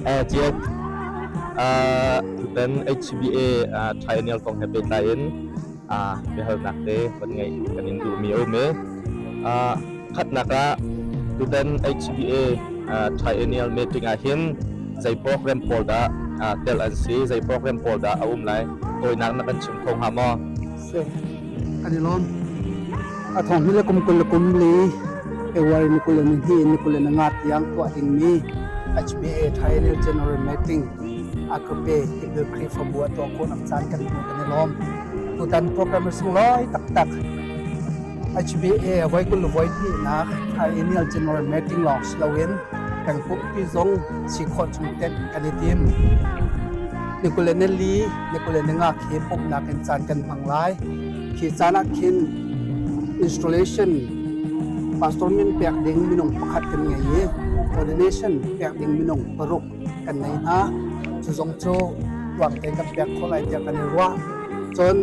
Ciat, tutan HBA triennial kong he pehtlai in biahalnak te kan ngeih kan in duhmi a um i khatnak ah tutan HBA triennial meeting ah hin zei program pawl dah tel an si, zei program pawl dah a um lai, tawinak na kan chim kho hnga maw? Si. Kan i lawm. A thong hi le kum 20 le kum li February ni 20 ni hnih ni 20 na nga tiang tuah dingmi HBA Triennial General Meeting Agape Tipil Khrihfabu a tuah khawhnak caan kan hmu kan i lawm. Tutan program sunglawi taktak HBA voi 20 voi hnihnak Triennial General Meeting lawng si loin kan pumpi zong si khawh chung tenh kan i tim. Ni 20 ni li ni 20 ni nga khi pumhnak in caan kan hmang lai. Khi caan ah khin installation pastor min pek ding minung pakhat kan ngei i ordination pek ding minung paruk kan ngei hna. Cu zong cu tuang tein kan pek khawh lai tiah kan i ruah. Cun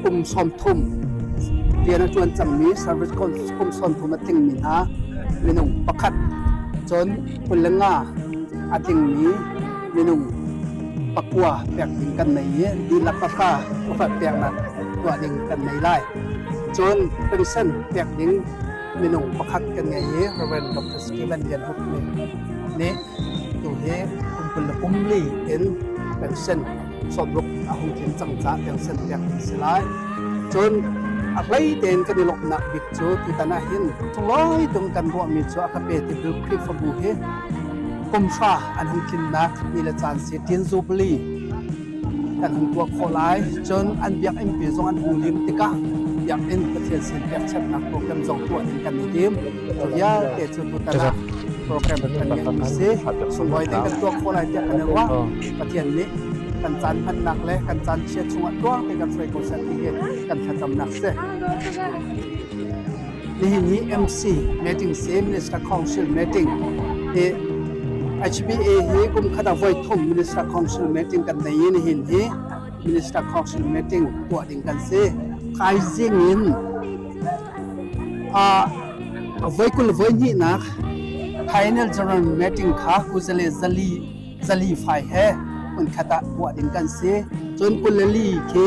kum 30 rian a ṭuan cangmi service kum 30 a tlingmi hna minung pakhat cun 25 a tlingmi minung pakua pek ding kan nei i dihlak pahra upat peknak tuah ding kan nei lai. Cun pension pek ding minung pakhat kan ngei i Reverend Dr. Stephen Lian Hup nih tu hi kum 20 le kum li in pension 60 a hung tlin cang caah pension pek ding si lai. Cun a hlei tein kan i lawmhnak bik cu tutan ah hin sunglawi tung kan ruahmi cu a ka pe ti Khrihfabu hi kum hra an hung tlinnak ni le caan si Teen Jubilee kan hung tuah khawh lai. Cun an biakinn pi zong an hung lim tikah biakinn Pathian sin pekchanhnak program zong tuah ding kan i tim. Cu vialte cu tutan ah program kan ngeihmi si. Sunglawi tein kan tuah khawh lai tiah kan i ruah. Pathian nih kan caan hmannak le kan caan chia chungah tluang tein kan hruai ko seh ti hi kan thlacamnak si. Nihin hi MC meeting si Minister Council meeting hi HBA hi kum khat ah voi thum Minister Council meeting kan nei i nihin hi Minister Council meeting tuah ding kan si. Thaizing in voi 20 voi hnihnak Final General Meeting kha kuzale zali zali fai he hmunkhat ah tuah ding kan si. Cun 24 khi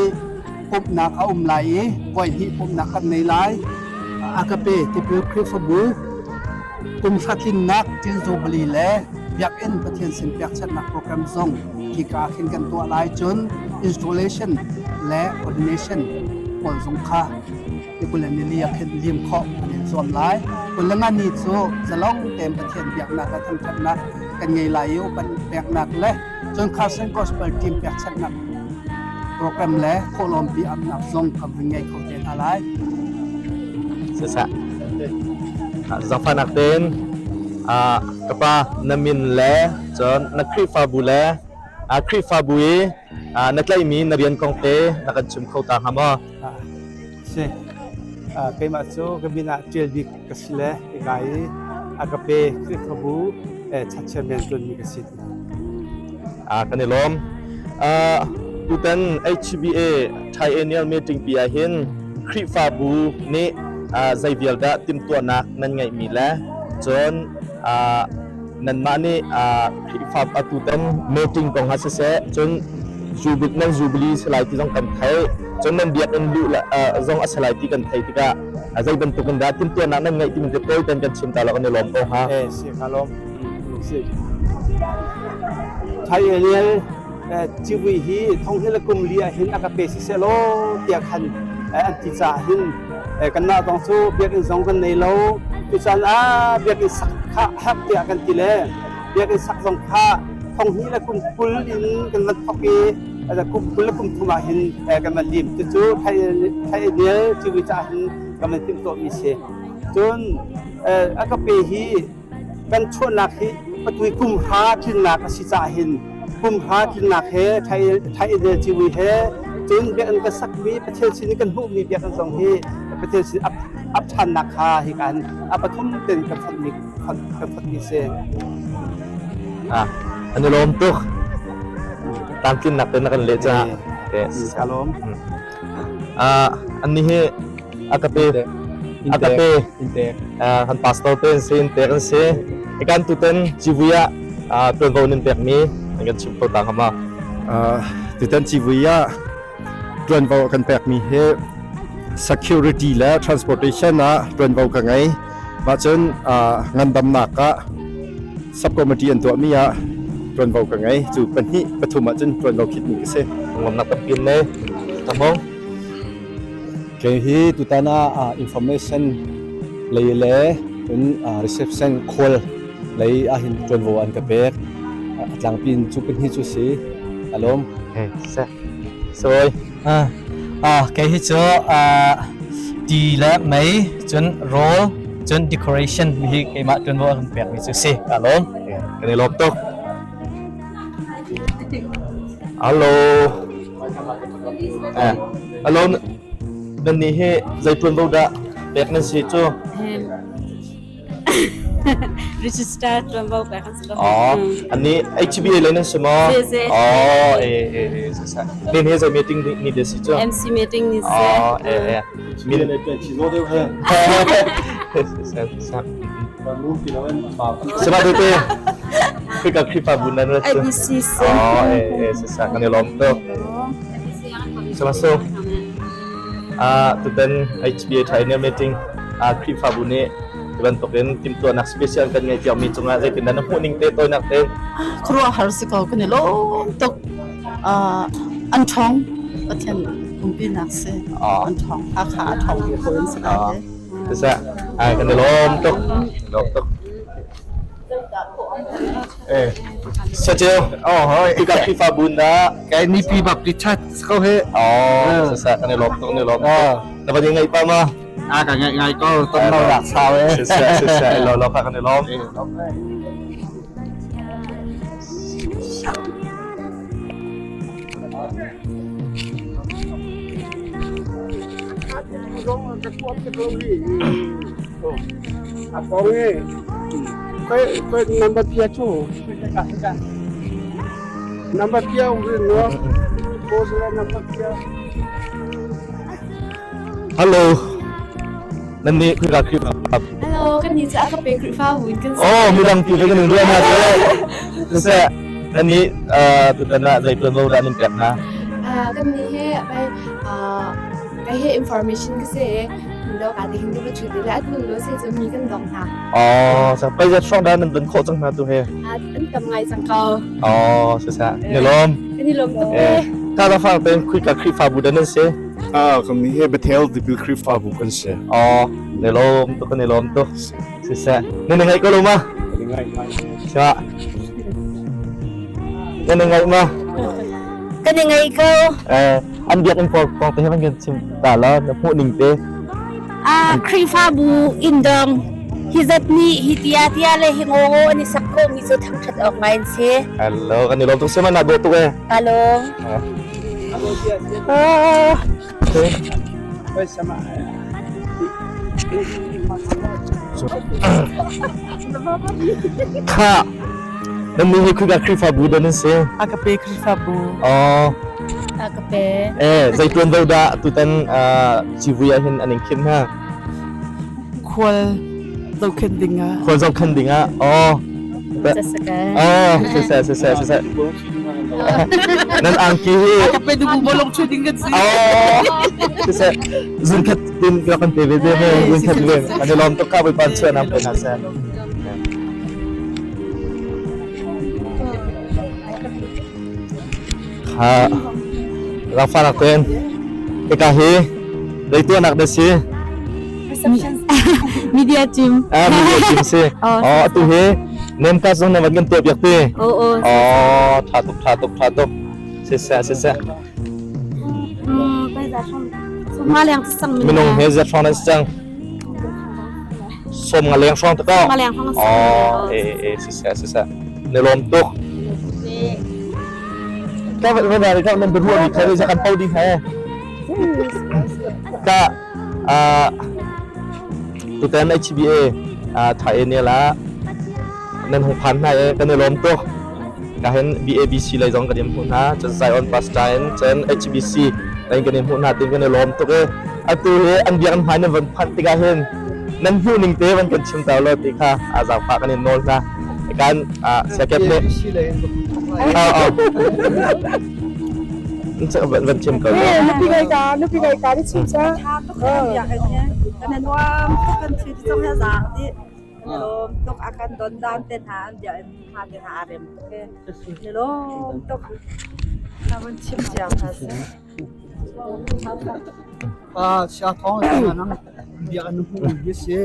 pumhnak a um lai i voihnih pumhnak kan nei lai. Agape Tipil Khrihfabu kum hratlinnak Tin Jubilee le Biakinn Pathian sin pekchanhnak program zong khika khin kan tuah lai. Cun installation le ordination pawl zong kha ni 24 ah khin lim khawh an in zuam lai. 25 ni cu zalong tein Pathian biaknak le thangṭhatnak kan ngei lai i upat peknak le cun Carson Gospel Team pekchanhnak program le thawhlawmpi amnak zong kan vun ngei kho te hna lai. Sasa. Zaangfahnak tein ka pa na min le cun na Khrihfabu le Khrihfabu i na tlaihmi na rian kong te na kan chim kho ta hnga maw? Si. Keimah cu ka min ah Ṭial Bik ka si le hika i a ka pe Khrihfabu chairman ṭuanmi ka si. Kan i lawm. Tutan HBA Triennial meeting pi ah hin Khrihfabu nih zei vial dah timhtuahnak nan ngeihmi le cun nanmah nih Khrihfa atutan meeting kong ah siseh cun zubik nan jubilee si lai ti zong kan theih cun nan biakinn luh zong a si lai ti kan theih tikah zei bantuk in dah timhtuahnak nan ngeih timi te tawi ten kan chim ta lo kan i lawm ko ha. Eh si ka lawm. Si. Thai Eliel civui hi thong hi le kum li ah hin a ka pe si seh law tiah khan an ti caah hin kanmah zong cu biakinn zong kan nei lo tucaan ah biakinn sak kha herh tiah kan ti le biakinn sak zong kha thong hnih le kum 20 in kan van thawk i kum 20 le kum thum ah hin kan van lim cucu thai civui caah hin kan van timhtuahmi si cun a ka pe hi kan chuahnak hi patui kum hra tlinnak a si caah hin kum hra tlinnak he thai idel civui he cun biakinn kan sakmi Pathian sin in kan hmuhmi biakinn zong hi Pathian sin ap ṭhannak kha hi kan a pathum ten kan fonhmi kan fonhmi si. Ah, an i lawm tuk. Tlamtlinnak te na kan leh caah. Ka lawm. Ah, an ni hi a ka pe a ka pe kan pastor te an si in tek an si. Ikan tutan civui ah tuanvo nan pekmi an kan chim kho ta hnga ma? Tutan civui ah ṭuanvo a kan pekmi hi security le transportation ah ṭuanvo ka ngei. Mah cun ngandamnak ah subcommittee an tuahmi ah ṭuanvo ka ngei. Cu pahnih pathum ahcun ṭuanvo khitmi ka si. Ngomnak tampi ne. Tamong. Kei hi tutan ah information lei le cun reception khual lei ahhin ṭuanvo an ka pek. A tlangpi in cu pahnih cu si. Alawm. Sawi. Kei hi cu ti le mei cun rawl cun decoration hi keimah ṭuanvo an kan pekmi cu si. Alawm. Kan i lawm tuk. Hello. Hello. Nan nih hi zei ṭuanvo dah pek nan si cu? Register ṭuanvo pek an si lo. Oh, ani HBA lei nan si maw? Si si. Oh, e e e si sa. Nin hi zei meeting ni de si cu? MC meeting ni si. Oh, e e. Min le pe chi zo deuh he. Si sa si sa. Sama tu te. Khrihfa Khrihfabu nan rat cu. IBC si. Oh, e e si sa kan i lawm tuk. Sama so. Ah, tutan HBA China meeting ah Khrihfabu nih hi bantukin timhtuahnak special kan ngeih piakmi cungah zeitindah na hmuh ning te tawinak te? Khuaruahhar si ko kan i lawm tuk. An ṭhawng Pathian umpinak si. An ṭhawng Hakha a ṭhawng mi pawl an si lai te. Siseh, ai kan i lawm tuk. Lawm tuk. Eh, Saceu, Oh, hoi. Tika Khrihfabu na Kai nipi baptist church ko he. Oh, siseh, kan i lawm tuk, kan i lawm tuk. Na van i ngaih pa ma? A ka ngai ngai ko, ton lo rak sau e. Siseh, siseh, lo lo kha kan i lawm. Number pia cu number pia no number pia. Hello. Nan nih Khrihfa Khrihfa. Hello, kan nih cu a ka pe Khrihfabu in kan si. Oh, midang pi kan in ruah na te. Siseh, nan nih tutan ah zei tuanvo dah nan pek hna? Kan nih he bai kai he information ka se lo ka te hin ka chu ti le atu lo se chu mi kan dong hna. Oh, sa pai zat hrawng dah nan don khawh cang hna tu he. An tam ngai cang ko. Oh, siseh, ni lawm. Ni lawm tuk e. Ka la fang ten Khrihfa Khrihfabu dah nan si? Ah, kan nih he Bethel tipil Khrihfabu kan si. Oh, ne lawm tuk ne lawm tuk. Siseh. Ne na ngai ko lo ma? Ngai ngai. Sa. Ne na ngai ma? Kan i ngai ko. Eh, an biakinn pawl kong te he man kan chim ta la na hmuh ning te. Ah, Khrihfabu indong hi zat nih hi tia tia le hi ngo ngo an i sak khawh mi cu thangthat awk ngai an si. Hello, kan i lawm tuk sema na dawh tuk eh. Kalong. Kha nan mi hi khika Khrihfabu da nan si? A ka pe Khrihfabu. Oh. A ka pe. Eh, zei tuan vo dah tutan civui ah hin an in khim ha? Khual zohkhenh ding ah. Khual zohkhenh ding ah. Oh. Oh, siseh, siseh, siseh. Nan angki hi. Ka pe dubu bolong chu ding kan si. Oh, siseh. Zun khat tin ka kan pe ve ve me, zun khat ve. Kan i lawm tuk ka Bawipa chuan am pe na se. Kha Rafa nak ten. Eka hi leituanak da si. Media team. Ah, media team si. Oh, atu hi name card zong na van kan tuah piak ti. Oh, oh. Oh, tha tuk, tha tuk, tha tuk. Si se, si se. Pai za hram. Summa leng sang min. Minung he zat hrawng nan si cang. Som nga leng hrawng te ko. Nga leng hrawng Oh, eh eh si se, si se. Ne lawm tuk. Ka va va ka nan ruwa mi kha za kan pau ding he. Ka tutan HBA Thai ne la nan hung phan hna e kan i lawm tuk. Ka hen BABC lei zong kan in hmuh hna cun Zion Pastor cun HBC lei kan in hmuh hna tin kan i lawm tuk e. Atu hi an biakinn hmai nan van phanh tikah hin Nan hmuh ning te van kan chim ta lo ti kha a zaangfah kan in nawl hna. Kan siakep nih van chim ko. Nupi ngai ka nupi ngai ka ni chim cha. Kan nuam tuk kan thi ti cong he zaang di. Lom tuk a kan don dan te hna an bia in ha te hna a rem tuk e. Lom tuk. Na van chim ciam hna seh. Sia thawng nang biak an hmuh hi si.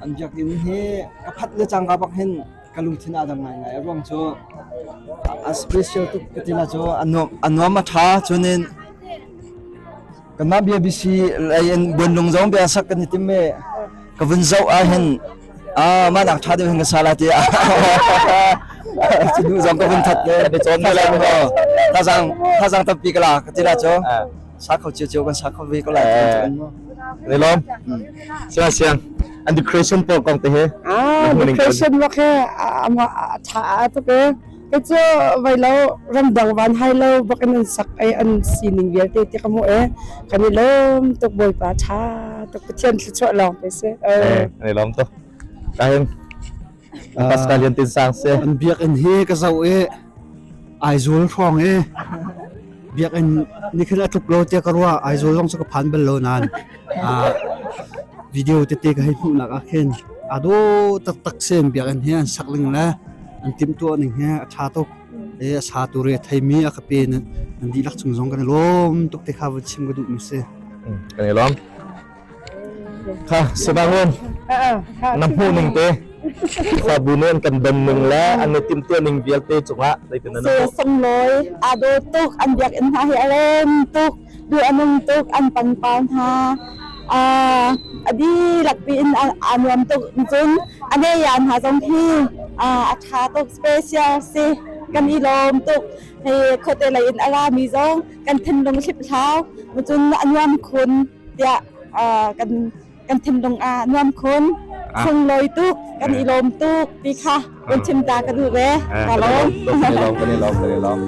An biakinn hi ka phat le cangka bak hin ka lungthin aa dang ngaingai. A ruang cu a special tuk ka ti la cu a nuam a ṭha cunin kanmah bia BC lei in buanlung zong bia sak kan i tim i ka vun zoh ah hin ah mah nak ṭha deuh hin ka sa la ti cu duh zong ka vun that le thazang thazang tampi ka la ka ti la cu sa kho cio cio kan sa kho ve ko lai. Ni lawm. Siang an decoration pawl kong te he. Ah, decoration bak he ama tha tuk e. Ke cu vai lo ramdang van hai lo bak in an sak ai an sining vialte ti ka mu e. Kan i lawm tuk Bawipa tha tuk Pathian thluachuah lawng te si. Eh, ni lawm tuk. Kahin Pascal Lian Tin Sang si. An biakinn hi ka zoh i Aizawl hrawng i biakinn nih khin a tluk lo tiah ka ruah. Aizawl zong cu ka phan bal lo nain video tete ka hei hmuhnak ah khin aa dawh taktak si an biakinn hi an sak ning le an timhtuah ning hi a ṭha tuk. I a satu re a theimi a ka pe nan dihlak cung zong kan i lawm tuk ti kha vun chim ka duhmi si. Kan i lawm. Kha Sibangun na hmuh ning te Khrihfabu nih an kan don ning le an i timhtuah ning vialte cungah zeitin na hmuh? Sunglawi aa dawh tuk an biakinn hna hi a rem tuk duh a nung tuk an pangpar hna a dihlak piin aa nuam tuk cun a neyan hna zong hi a ṭha tuk special si kan i lawm tuk hei khuate lei in a rami zong kan thinlung hliphlau cun a nuam khun tiah kan kan thinlung ah nuam khun sunglawi tuk kan i lawm tuk ti kha kan chim ta ka duh ve ka lawm kan i lawm kan i lawm kan i lawm.